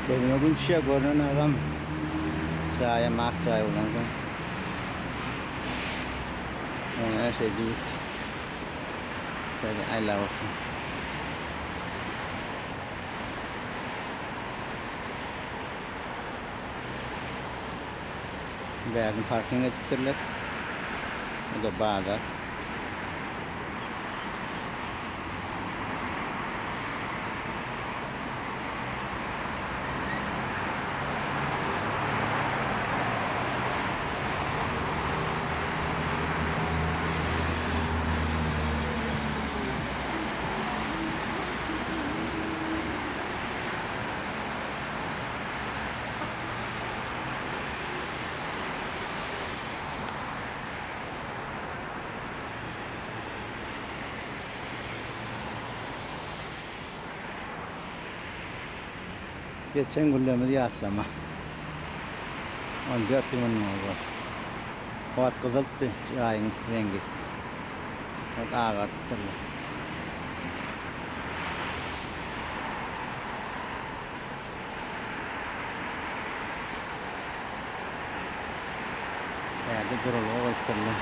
Gözüme gün düşýär görnen agam. Jaýam ak jaý bolansoň. Oňa şeý diýip şeýle aýlap otyryn. Bärden parking edipdirler. Bu da bazar. Geçen günlerimizi ýatlama. 14 ýyl mundan ozal. O wagt gyzyltdy jaýyň reňgi. Wagt agardypdyrlar. Bärde duralga goýupdyrlar.